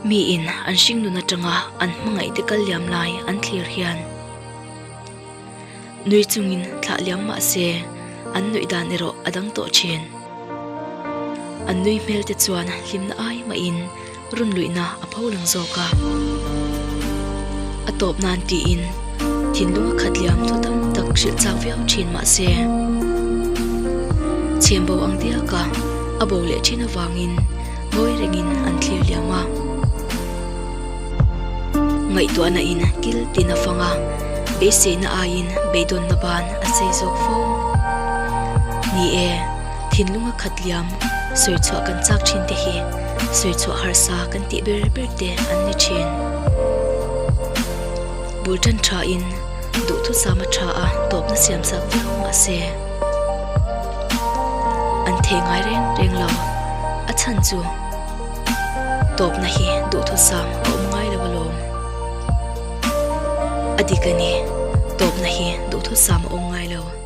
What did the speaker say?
Miin an hringnun atanga an hmangaihte kal liam lai an thlir hian nui chungin thlah liam mah se an nuih dan erawh a dang tawh thin. An nui hmel te chuan hlimna ai mahin run luihna a pho lang zawk a. A tawp nan tiin thinlung a khat liam thu tam tak hrilh chak viau thin mah se chhem bo ang diak a, a bo leh thin avangin ngawi rengin an thlir liam a. Ngaihtuahna in kil tin a fang a, beiseina aiin beidawnna ban a sei zawk fo. Ni e, thinlung a khat liam sawi chhuah kan chak thin te hi sawi chhuah harsa kan tih ber ber te an ni thin. Bul tan tha in duhthusam a tha a tawpna siam chak viau mahse an thei ngai reng reng lo. A chhan chu tawpna hi duhthusam a awm ngai lo alawm. A dik a ni, tawpna hi duhthusam a awm ngai lo.